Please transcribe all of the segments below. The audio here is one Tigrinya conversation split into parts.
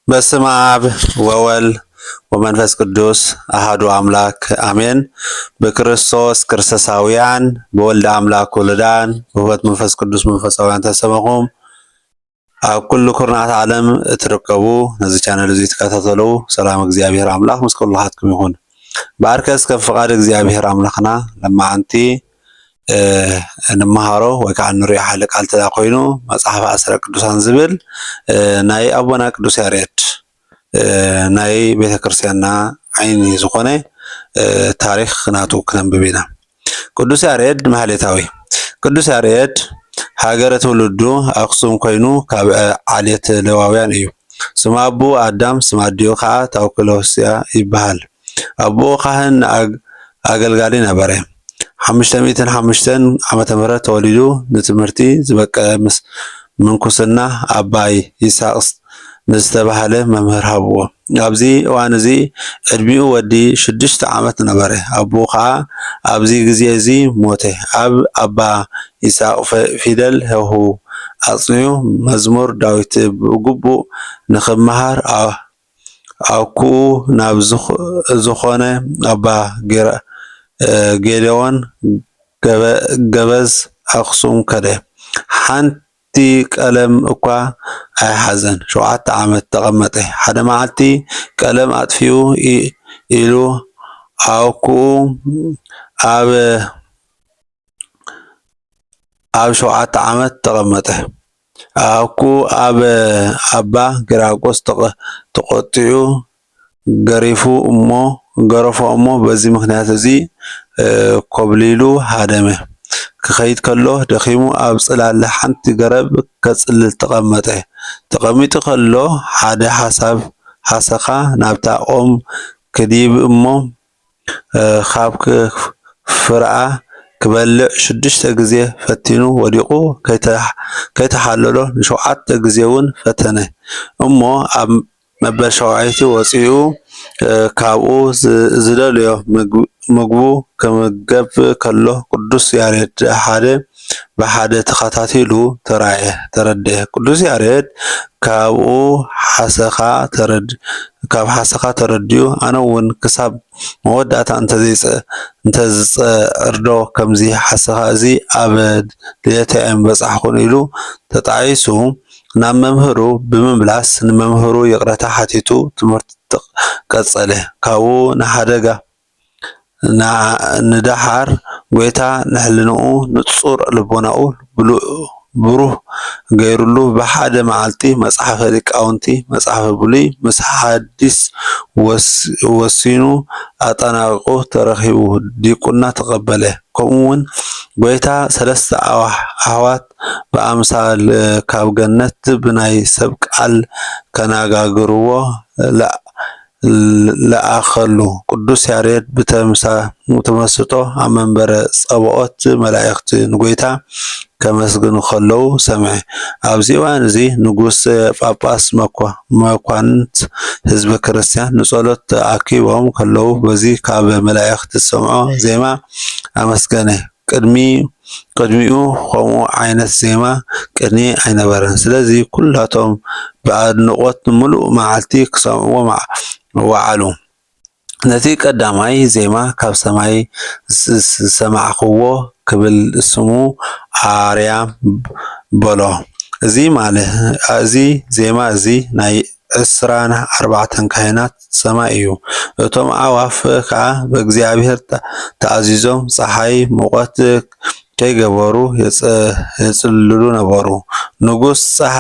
በስመ አብ ወወልድ ወመንፈስ ቅዱስ አሃዱ አምላክ አሜን። ብክርስቶስ ክርስቶሳውያን፣ ብወልድ አምላክ ውሉዳን፣ ብህይወት መንፈስ ቅዱስ መንፈሳውያን ተሰመኹም። ኣብ ኩሉ ኩርናት ዓለም እትርከቡ ነዚ ቻነል እዚ ትከታተሉ ሰላም እግዚኣብሔር ኣምላኽ ምስ ኩልኻትኩም ይኹን። ብኣርከስ ከም ፍቓድ እግዚኣብሔር ኣምላኽና ለማዓንቲ፣ እ፣ እንመሃሮ ወይ ከዓ እንሪኦ ሓደ ቃል ተዳ ኮይኑ መጽሓፍ ኣስረ ቅዱሳን ዝብል፣ እ፣ ናይ ኣቦና ቅዱስ ያሬድ፣ እ፣ ናይ ቤተ ክርስቲያንና ዓይኒ ዝኾነ፣ እ፣ ታሪኽ ናቱ ክነንብብ ኢና። ቅዱስ ያሬድ ማህሌታዊ። ቅዱስ ያሬድ ሃገረ ትውልዱ ኣኽሱም ኮይኑ ካብ፣ እ፣ ዓሌት ሌዋውያን እዩ። ስም ኣቦኡ ኣዳም፣ ስም ኣዲኡ ኸዓ ታውክሎስያ ይበሃል። ኣቦኡ ካህን ኣግ-፣ ኣገልጋሊ ነበረ። ሓሙሽተ ሚእትን ሓሙሽተን ዓመተ ምህረት ተወሊዱ ንትምህርቲ ዝበቀ ምስ ምንኩስና ኣባ ይስሐቅ ንዝተባህለ መምህር ሃብዎ። ኣብዚ እዋን እዚ ዕድሚኡ ወዲ ሽዱሽተ ዓመት ነበረ። ኣቦኡ ኸዓ ኣብዚ ግዜ እዚ ሞተ። ኣብ ኣባ ይስሐቅ ፈ-፣ ፊደል ሀሁ ኣጽንዩ መዝሙር ዳዊት ብግቡእ ንኽመሃር ኣ-፣ ኣኩኡ ናብ ዝኽ-፣ ዝኾነ ኣባ ጌራ-፣ እ፣ ጌዴዎን ገበ-፣ ገበዝ ኣኽሱም ከደ። ሓንቲ ቀለም እኳ ኣይሓዘን። ሸውዓተ ዓመት ተቐመጠ። ሓደ መዓልቲ ቀለም ኣጥፊኡ ኢ-፣ ኢሉ ኣኩኡ ኣብ ኣብ ሸውዓተ ዓመት ተቐመጠ። ኣኩ ኣብ ኣባ ጊራቆስ ተቐ-፣ ተቖጢዑ ገሪፉ እሞ፣ ገረፎ እሞ በዚ ምኽንያት እዚ፣ እ፣ ኮብሊሉ ሃደመ። ክኸይድ ከሎ ደኺሙ ኣብ ጽላለ ሓንቲ ገረብ ከጽልል ተቐመጠ። ተቐሚጡ ከሎ ሓደ ሓሳብ ሓሰኻ ናብታ ኦም ክዲብ እሞ እ፣ ካብ ክ-፣ ፍርኣ ክበልዕ ሽዱሽተ ግዜ ፈቲኑ ወዲቑ ከይተ-፣ ከይተሓለሎ ንሸውዓተ ግዜ እውን ፈተነ። እሞ ኣብ መበል ሸውዓይቲ ወጺኡ፣ እ፣ ካብኡ ዝ-፣ ዝደልዮ ምግብ-፣ ምግቡ ክምገብ ከሎ ቅዱስ ያሬድ ሓደ ብሓደ ተኸታቲሉ ተራእየ፣ ተረድኤ። ቅዱስ ያሬድ ካብኡ ሓሰኻ ተረድ-፣ ካብ ሓሰኻ ተረዲኡ፣ ኣነ እውን ክሳብ መወዳእታ እንተዘይጸ-፣ እንተዝጸዕርዶ ከምዚ ሓሰኻ እዚ ኣብ ድሌተይ ኣይምበጻሕኩን ኢሉ ተጣዒሱ ናብ መምህሩ ብምምላስ ንመምህሩ ይቕረታ ሓቲቱ ትምህርቲ ተቕ-፣ ቀጸለ። ካብኡ ንሓደጋ ንዓ-፣ ንደሓር ጐይታ ንሕልንኡ ንጹር ልቦናኡ ብሉ-፣ ብሩህ ገይሩሉ ብሓደ መዓልቲ መጽሓፈ ሊቃውንቲ መጽሓፈ ብሉይ ምስ ሓዲስ ወስ-፣ ወሲኑ ኣጠናቒቑ ተረኺቡ ዲቁና ተቐበለ። ከምኡ እውን ጐይታ ሰለስተ ኣዋ-፣ ኣሕዋት ብኣምሳል ካብ ገነት ብናይ ሰብ ቃል ከነጋግርዎ ለ-፣ ለኣኸሉ። ቅዱስ ያሬድ ብተምሳ-፣ ብተመስጦ ኣብ መንበረ ጸባኦት መላእኽቲ ንጐይታ ከመስግኑ ከለዉ ሰምዐ። ኣብዚ እዋን እዚ ንጉስ ጳጳስ መኳ-፣ መኳንንት ህዝበ ክርስቲያን ንጸሎት ተኣኪቦም ከለዉ በዚ ካብ መላእኽቲ ዝሰምዖ ዜማ ኣመስገነ። ቅድሚ-፣ ቅድሚኡ ኸምኡ ዓይነት ዜማ ቅኔ ኣይነበረን። ስለዚ ኩላቶም ብኣድንቖት ንምሉእ መዓልቲ ክሰምዕዎ መዓ-፣ ወዓሉ። ነቲ ቀዳማይ ዜማ ካብ ሰማይ ዝ-፣ ዝ-፣ ዝሰማዕክዎ ክብል ስሙ ኣርያም በሎ። እዚ ማለ-፣ እዚ ዜማ እዚ ናይ ዕስራን ኣርባዕተን ካህናት ሰማይ እዩ። እቶም ኣዕዋፍ ከኣ ብእግዚኣብሔር ተ-፣ ተኣዚዞም ጸሓይ ሙቐት ከይገበሩ የጸ-፣ የጽልሉ ነበሩ። ንጉስ ጸ-፣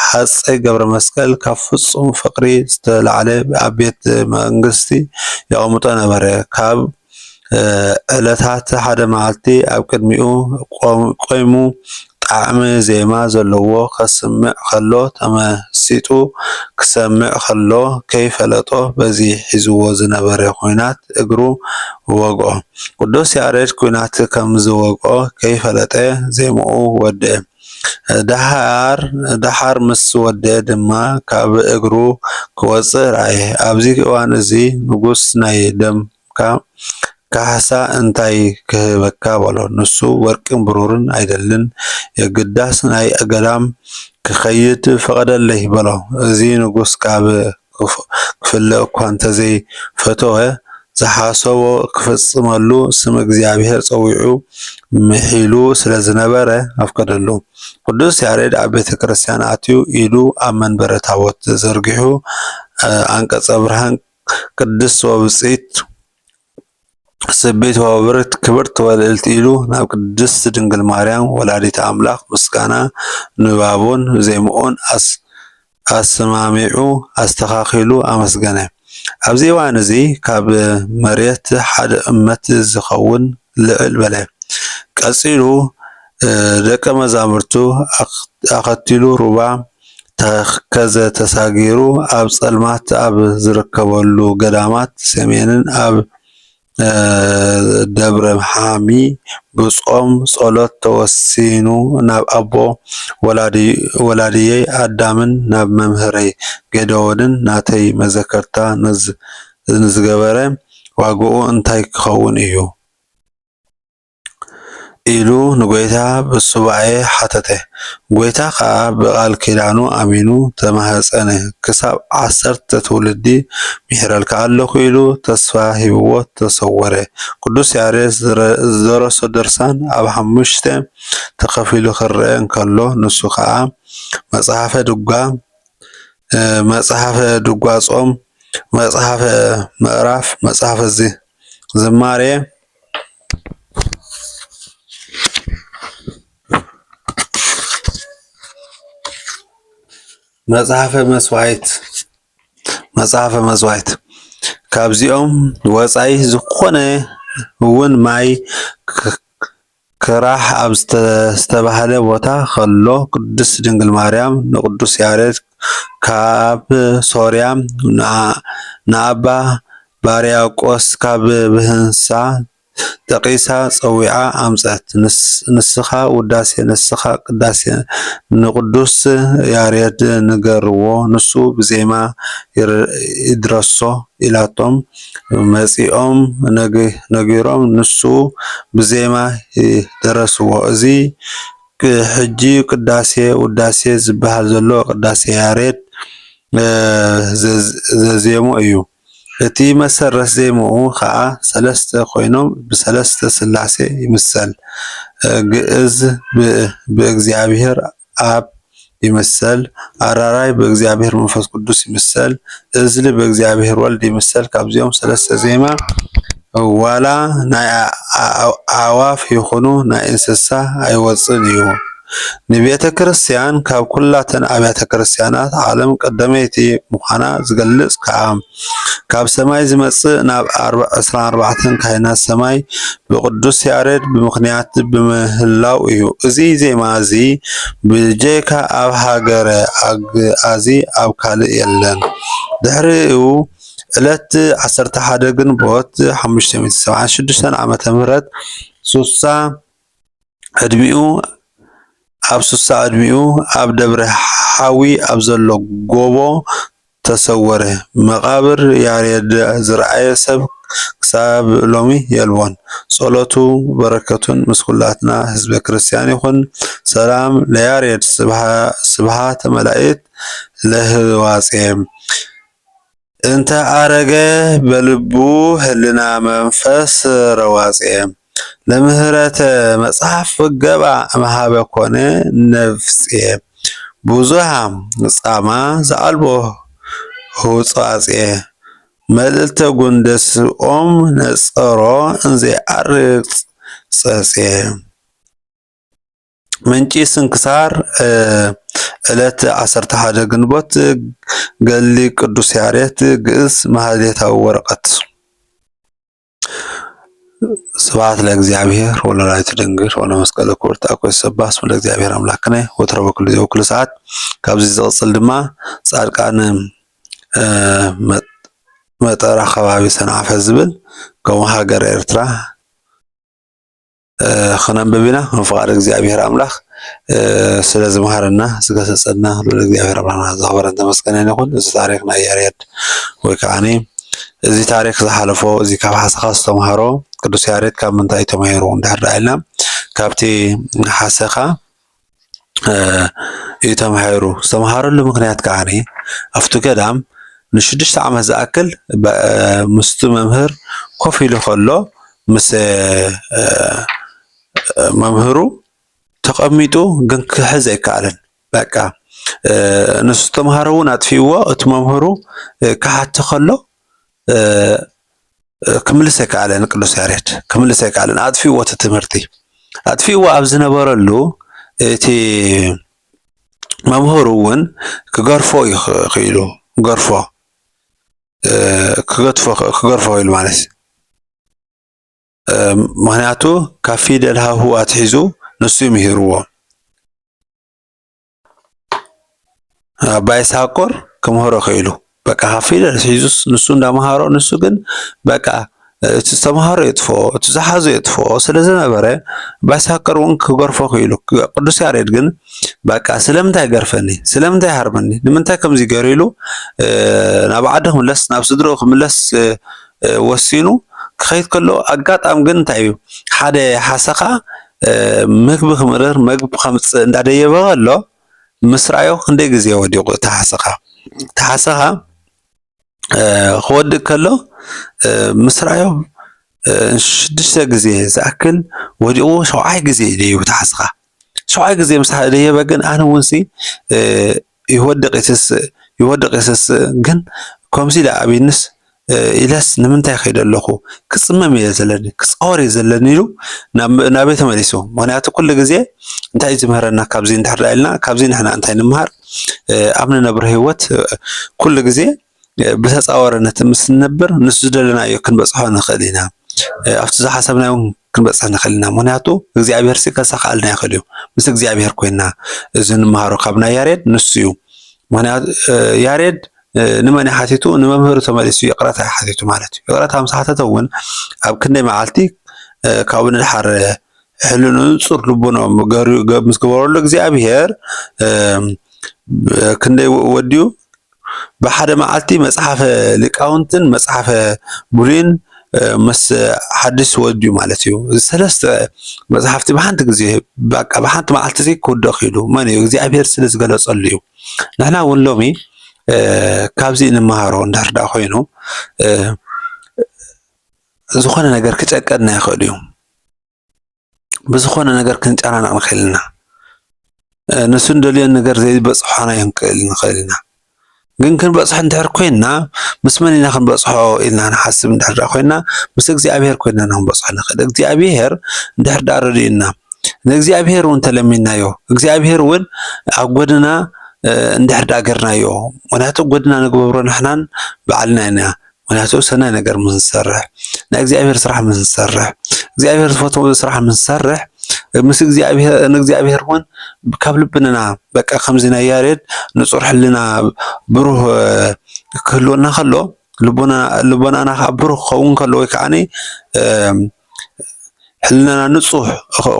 ሃጸይ ገብረ መስቀል ካብ ፍጹም ፍቕሪ ዝተላዕለ ኣብ ቤት መንግስቲ የቐምጦ ነበረ። ካብ እ፣ ዕለታት ሓደ መዓልቲ ኣብ ቅድሚኡ ቆም-፣ ቆይሙ ጣዕሚ ዜማ ዘለዎ ከስምዕ ከሎ ተመሲጡ ክሰምዕ ከሎ ከይፈለጦ በዚ ሒዝዎ ዝነበረ ኲናት እግሩ ወግኦ። ቅዱስ ያሬድ ኲናት ከም ዝወግኦ ከይፈለጠ ዜምኡ ወድአ። ደሓር፣ ደሓር ምስ ወድአ ድማ ካብ እግሩ ክወጽእ ረኣየ። ኣብዚ እዋን እዚ ንጉስ ናይ ደም ካ-፣ ካሕሳ እንታይ ክህበካ በሎ። ንሱ ወርቅን ብሩርን ኣይደልን፣ የግዳስ ናይ ገዳም ክኸይድ ፍቐደለይ በሎ። እዚ ንጉስ ካብ ክፍ-፣ ክፍለ እኳ እንተዘይፈተወ፣ ዝሓሰቦ ክፍጽመሉ ስም እግዚኣብሔር ጸዊዑ ምሒሉ ስለ ዝነበረ ኣፍቀደሉ። ቅዱስ ያሬድ ኣብ ቤተ ክርስቲያን ኣትዩ ኢዱ ኣብ መንበረ ታቦት ዘርጊሑ፣ እ፣ ኣንቀጸ ብርሃን ቅድስት ወብጽይት ስቤት ወብርት ክብርት ወልዕልት ኢሉ ናብ ቅድስት ድንግል ማርያም ወላዲተ ኣምላኽ ምስጋና ንባቡን ዜምኡን ኣስ-፣ ኣስማሚዑ ኣስተኻኺሉ ኣመስገነ። ኣብዚ እዋን እዚ ካብ መሬት ሓደ እመት ዝኸውን ልዕል በለ። ቀጺሉ፣ እ፣ ደቀ መዛሙርቱ ኣኽ-፣ ኣኸቲሉ ሩባ ተከዘ ተሳጊሩ ኣብ ጸልማት ኣብ ዝርከበሉ ገዳማት ሰሜንን ኣብ፣ እ፣ ደብረ ሓሚ ብጾም ጸሎት ተወሲኑ ናብ ኣቦ ወላዲ-፣ ወላዲየይ ኣዳምን ናብ መምህረይ ጌደዎንን ናተይ መዘከርታ ንዝ-፣ ንዝገበረ ዋጋኡ እንታይ ክኸውን እዩ? ኢሉ ንጎይታ ብሱባኤ ሓተተ። ጎይታ ኸኣ ብቓል ኪዳኑ ኣሚኑ ተማህጸነ፣ ክሳብ ዓሰርተ ትውልዲ ምሒረልካ ኣለኹ ኢሉ ተስፋ ሂብዎ ተሰወረ። ቅዱስ ያሬድ ዝረ-፣ ዝደረሶ ድርሳን ኣብ ሓሙሽተ ተኸፊሉ ክረአ እንከሎ፣ ንሱ ኸኣ መጽሓፈ ድጓ፣ እ፣ መጽሓፈ ድጓ ጾም፣ መጽሓፈ ምዕራፍ፣ መጽሓፈ ዝ-፣ ዝማሬ፣ መጽሓፈ መስዋዕት፣ መጽሓፈ መስዋዕት። ካብዚኦም ወጻኢ ዝኾነ እውን ማይ ክ-፣ ክራሕ ኣብ ዝተ-፣ ዝተባህለ ቦታ ከሎ፣ ቅድስት ድንግል ማርያም ንቅዱስ ያሬድ ካብ ሶርያ ንኣ-፣ ንኣባ ባርያቆስ ካብ ብህንሳ ጠቒሳ ጸዊዓ ኣምጸት። ንስ-፣ ንስኻ ውዳሴ፣ ንስኻ ቅዳሴ ንቅዱስ ያሬድ ንገርዎ፣ ንሱ ብዜማ ይር-፣ ይድረሶ ኢላቶም መጺኦም ነግ-፣ ነጊሮም፣ ንሱ ብዜማ ደረስዎ። እዚ ክ-፣ ሕጂ ቅዳሴ ውዳሴ ዝበሃል ዘሎ ቅዳሴ ያሬድ፣ እ፣ ዘዝ-፣ ዘዜሞ እዩ። እቲ መሰረት ዜምኡ ኸኣ ሰለስተ ኮይኖም ብሰለስተ ስላሴ ይምሰል። እ፣ ግእዝ ብ-፣ ብእግዚኣብሔር ኣብ ይምሰል፣ ኣራራይ ብእግዚኣብሔር መንፈስ ቅዱስ ይምሰል፣ እዝሊ ብእግዚኣብሔር ወልድ ይምሰል። ካብዚኦም ሰለስተ ዜማ ዋላ ናይ ኣ-፣ ኣ-፣ ኣእዋፍ ይኹኑ ናይ እንስሳ ኣይወጽእን እዩ። ንቤተ ክርስቲያን ካብ ኩላተን ኣብያተ ክርስቲያናት ዓለም ቀደመይቲ ምዃና ዝገልጽ ከኣ፣ ካብ ሰማይ ዝመጽእ ናብ ኣርባ-፣ ዕስራን ኣርባዕተን ካህናት ሰማይ ብቅዱስ ያሬድ ብምኽንያት ብምህላው እዩ። እዚ ዜማ እዚ ብጀካ ኣብ ሃገረ ኣግኣዚ ኣብ ካልእ የለን። ድሕሪኡ ዕለት ዓሰርተ ሓደ ግንቦት ሓሙሽተ ሚእቲ ሰብዓን ሽዱሽተን ዓመተ ምህረት ሱሳ ዕድሚኡ፣ ኣብ ሱሳ ዕድሚኡ ኣብ ደብረ ሓዊ ኣብ ዘሎ ጎቦ ተሰወረ። መቓብር ያሬድ ዝረኣየ ሰብ ክሳብ ሎሚ የልቦን። ጸሎቱ በረከቱን ምስ ኩላትና ህዝበ ክርስቲያን ይኹን። ሰላም ለያሬድ ስብሃ-፣ ስብሃተ መላእክት ለህዋጼ። እንተ ኣረገ በልቡ ህልና መንፈስ ረዋጼ። ለምህረተ መጽሐፍ ገባ እምሃበ ኮነ ነፍጼ። ብዙሃ ጻማ ዘኣልቦ ህውጻጼ። መልእልተ ጉንደስ ኦም ነጸሮ እንዘይዓርግ ጸጼ። ምንጪ ስንክሳር፣ እ፣ ዕለት ዓሰርተ ሓደ ግንቦት፣ ገድሊ ቅዱስ ያሬድ ግእዝ ማህሌታዊ ወረቐት። ስብሐት ለእግዚኣብሔር ወለወላዲቱ ድንግል ወለመስቀሉ ክቡር። ተአኮ ይሰባህ ስሙ ለእግዚኣብሔር አምላክነ ወትረ በኩሉ ጊዜ ወኩሉ ሰዓት። ካብዚ ዝቕጽል ድማ ጻድቃን፣ እ፣ መጥ-፣ መጠራ ከባቢ ሰንዓፈ ዝብል ከምኡ ሃገር ኤርትራ እ፣ ክነንብብ ኢና። ከም ፍቓድ እግዚኣብሔር ኣምላኽ፣ እ፣ ስለ ዝመሃረና፣ ዝገሰጸና ልዑል እግዚኣብሔር ኣምላኽና ዝኸበረን ተመስገነን ይኹን። እዚ ታሪኽ ናይ ያሬድ ወይ ከዓኒ እዚ ታሪኽ ዝሓለፎ፣ እዚ ካብ ሓሰኻ ዝተምሃሮ፣ ቅዱስ ያሬድ ካብ ምንታይ ተማሂሩ እንድሕር ደኣ ኢልና፣ ካብቲ ሓሰኻ እዩ ተማሂሩ። ዝተምሃረሉ ምኽንያት ከዓኒ ኣብቲ ገዳም ንሽዱሽተ ዓመት ዝኣክል ምስቲ መምህር ኮፍ ኢሉ ከሎ ምስ መምህሩ ተቐሚጡ ግን ክሕዝ ኣይከኣለን። በቃ ንሱ ዝተምሃረ እውን ኣጥፊእዎ፣ እቲ መምህሩ ክሓቶ ከሎ ክምልስ ኣይከኣለን። ቅዱስ ያሬድ ክምልስ ኣይከኣለን። ኣጥፊእዎ እቲ ትምህርቲ። ኣጥፊእዎ ኣብ ዝነበረሉ እቲ መምህሩ እውን ክገርፎ እዩ ክኢሉ። ገርፎ ክገርፎ ክኢሉ ማለት ምኽንያቱ ካብ ፊደል ሃሁ ኣትሒዙ ንሱ እዩ ምሂርዎ። ኣባይ ሳቆር ክምህሮ ክኢሉ በቃ ካብ ፊደል ኣትሒዙስ ንሱ እንዳምሃሮ ንሱ ግን በቃ እቲ ዝተምሃሮ የጥፍኦ እቲ ዝሓዞ የጥፍኦ ስለ ዝነበረ ኣባይ ሳቆር እውን ክገርፎ ክኢሉ። ቅዱስ ያሬድ ግን በቃ ስለምንታይ ገርፈኒ ስለምንታይ ሃርመኒ ንምንታይ ከምዚ ገሩ ኢሉ ናብ ዓዲ ክምለስ ናብ ስድርኡ ክምለስ ወሲኑ ክኸይድ ከሎ ኣጋጣሚ ግን እንታይ እዩ ሓደ ሓሰኻ ምግቢ ክምርር ምግቢ ከምፅእ እንዳደየበ ከሎ ምስ ረኣዮ ክንደይ ግዜ ወዲቑ እቲ ሓሰኻ እቲ ሓሰኻ ክወድቅ ከሎ ምስ ረኣዮ ሽዱሽተ ግዜ ዝኣክል ወዲቑ ሸውዓይ ግዜ እዩ ደይቡ እቲ ሓሰኻ ሸውዓይ ግዜ ምስ ደየበ ግን ኣነ እውን ሲ ይወድቕ ይስስእ ይወድቕ ይስስእ ግን ከምዚ ኢለ ኣብይንስ ኢለስ ንምንታይ ከይደ ኣለኹ ክፅመም እየ ዘለኒ ክፃወር እየ ዘለኒ ኢሉ ናበይ ተመሊሱ ምክንያቱ ኩሉ ግዜ እንታይ እዩ ዝምህረና ካብዚ እንድሕር ኢልና ካብዚ ንሕና እንታይ ንምሃር ኣብ ንነብሮ ህይወት ኩሉ ግዜ ብተፃወረነት ምስ ንነብር ንሱ ዝደለናዮ ክንበፅሖ ንኽእል ኢና ኣብቲ ዝሓሰብናዮ ክንበፅሕ ንኽእል ኢና ምክንያቱ እግዚኣብሔር ሲ ከሳኽኣልና ይኽእል እዩ ምስ እግዚኣብሔር ኮይና እዚ ንምሃሮ ካብ ናይ ያሬድ ንሱ እዩ ምክንያቱ ያሬድ ንመን ሓቲቱ ንመምህሩ ተመሊሱ ይቕረታ ሓቲቱ ማለት እዩ ይቕረታ ምስ ሓተተ እውን ኣብ ክንደይ መዓልቲ ካብኡ ንድሓር ሕልኑ ንፁር ልቡኖ ምስ ገበረሉ እግዚኣብሔር ክንደይ ወዲኡ ብሓደ መዓልቲ መፅሓፈ ሊቃውንትን መፅሓፈ ብሉይን ምስ ሓድሽ ወዲኡ ማለት እዩ። እዚ ሰለስተ መፅሓፍቲ ብሓንቲ ግዜ በቃ ብሓንቲ መዓልቲ እዚ ክውደእ ክኢሉ መን እዩ እግዚኣብሔር ስለ ዝገለፀሉ እዩ። ንሕና እውን ሎሚ ካብዚ እንመሃሮ እንድሕር ደኣ ኮይኑ ዝኾነ ነገር ክጨቀና ይኽእል እዩ። ብዝኾነ ነገር ክንጨናነቕ ንኽእል ኢና። ንሱ እንደልዮ ነገር ዘይበፅሖ ናይ ክንክእል ንኽእል ኢና። ግን ክንበፅሖ እንድሕር ኮይንና ምስ መን ኢና ክንበፅሖ ኢልና ንሓስብ እንድሕር ኮይንና ምስ እግዚኣብሔር ኮይንና ኢና ክንበፅሖ ንኽእል። እግዚኣብሔር እንድሕር ደኣ ረድኡና ንእግዚኣብሔር እውን ተለሚንናዮ እግዚኣብሔር እውን ኣብ ጎድና እንድሕር ደኣ ገርናዮ ምክንያቱ ጎድና ንግበብሮ ንሕናን ባዕልና ኢና ምክንያቱ ሰናይ ነገር ምስ ንሰርሕ ናይ እግዚኣብሔር ስራሕ ምስ ንሰርሕ እግዚኣብሔር ዝፈትዎ ስራሕ ምስ ንሰርሕ ምስ እግዚኣብሔር ንእግዚኣብሔር እውን ካብ ልብንና በቃ ከምዚ ናይ ያሬድ ንጹር ሕልና ብሩህ ክህልወና ከሎ ልቦናና ከዓ ብሩህ ክኸውን ከሎ ወይ ከዓ ሕልናና ንጹህ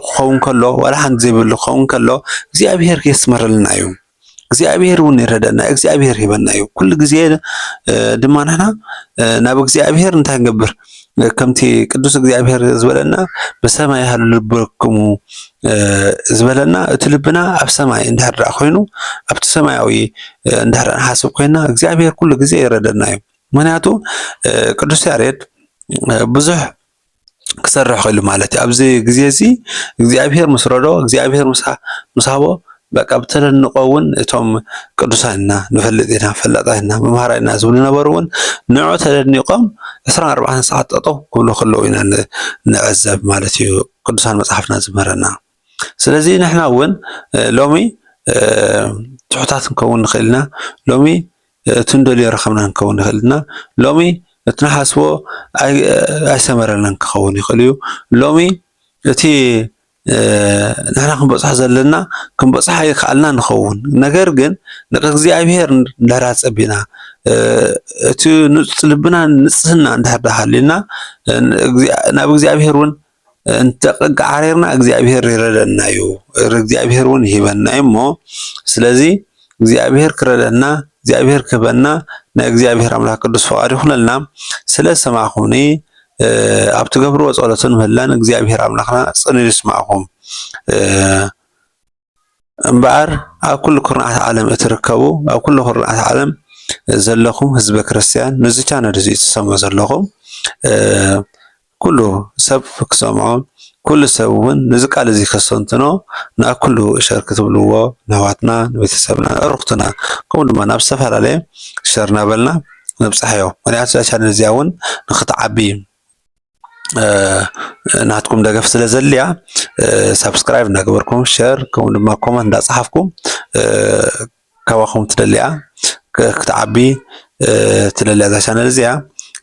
ክኸውን ከሎ ዋላ ሓንቲ ዘይብሉ ክኸውን ከሎ እግዚኣብሔር የስመረልና እዩ። እግዚኣብሔር እውን ይረደና እግዚኣብሔር ሂበና እዩ ኩሉ ግዜ ድማ ንሕና ናብ እግዚኣብሔር እንታይ ንገብር ከምቲ ቅዱስ እግዚኣብሔር ዝበለና ብሰማይ ሃሉ ልበክሙ ዝበለና እቲ ልብና ኣብ ሰማይ እንድሕር ደኣ ኮይኑ ኣብቲ ሰማያዊ እንድሕር ንሓስብ ኮይና እግዚኣብሔር ኩሉ ግዜ ይረደና እዩ ምክንያቱ ቅዱስ ያሬድ ብዙሕ ክሰርሕ ክእሉ ማለት እዩ ኣብዚ ግዜ እዚ እግዚኣብሔር ምስ ረዶ እግዚኣብሔር ምስ ሃቦ በቃ ብተደንቆ እውን እቶም ቅዱሳን ኢና ንፈልጥ ኢና ፈላጣት ኢና መምሃራይ ኢና ዝብሉ ነበሩ እውን ንዑ ተደኒቆም ዕስራን ኣርባዕተን ሰዓት ጠጠው ክብሉ ከለዉ ኢና ንዕዘብ ማለት እዩ ቅዱሳን መፅሓፍና ዝምህረና ስለዚ ንሕና እውን ሎሚ ትሑታት ክንከውን ንኽእል ኢና ሎሚ እቲ እንደልዮ ረኸብና ክንከውን ንኽእል ኢና ሎሚ እቲ ንሓስቦ ኣይሰመረልናን ክኸውን ይኽእል እዩ ሎሚ እቲ ንሕና ክንበፅሖ ዘለና ክንበፅሖ ኣይከኣልና ንኸውን ነገር ግን ንእግዚኣብሔር እንድሕር ፀቢና እቲ ንፁ ልብና ንፅህና እንድሕር ሃልዩና ናብ እግዚኣብሔር እውን እንተቅንቃ ዓሪርና እግዚኣብሔር ይረደና እዩ እግዚኣብሔር እውን ይሂበና እዩ እሞ ስለዚ እግዚኣብሔር ክረደና እግዚኣብሔር ክህበና ናይ እግዚኣብሔር ኣምላክ ቅዱስ ፍቃድ ይኹነልና ስለ ዝሰማዕኹምኒ ኣብ ትገብርዎ ጸሎትን ምህላን እግዚኣብሔር ኣምላኽና ጽን ኢሉ ይስማዕኹም። እምበኣር ኣብ ኩሉ ኩርናዓት ዓለም እትርከቡ፣ ኣብ ኩሉ ኩርናዓት ዓለም ዘለኹም ህዝበ ክርስቲያን፣ ነዚ ቻነል እዚ ትሰምዑ ዘለኹም፣ እ፣ ኩሉ ሰብ ክሰምዖ፣ ኩሉ ሰብ እውን ነዚ ቃል እዚ ከስተንትኖ፣ ናብ ኩሉ ሸር ክትብልዎ፣ ንኣሕዋትና፣ ንቤተሰብና፣ ንኣዕሩኽትና፣ ከምኡ ድማ ናብ ዝተፈላለየ ሸር እናበልና ነብፅሓዮ። ምክንያቱ እዛ ቻነል እዚኣ እውን ንክትዓቢ፣ እ፣ ናትኩም ደገፍ ስለ ዘድልያ፣ እ፣ ሳብስክራይብ እናገበርኩም፣ ሸር፣ ከምኡ ድማ ኮመንት እንዳፀሓፍኩም፣ እ፣ ካባኹም ትደልያ ክ-፣ ክትዓቢ፣ እ፣ ትደልያ እዛ ቻነል እዚኣ።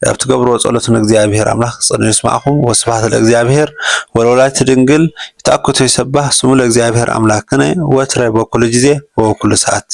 ኣብ ትገብርዎ ጸሎት ንእግዚኣብሔር ኣምላኽ ጽኑዕ ይስማዕኩም። ወስብሐት ለእግዚኣብሔር ወለወላዲቱ ድንግል። ይትአኩቶ ይሰባህ ስሙ ለእግዚኣብሔር ኣምላክነ ወትረ በኩሉ ጊዜ ወበኩሉ ሰዓት።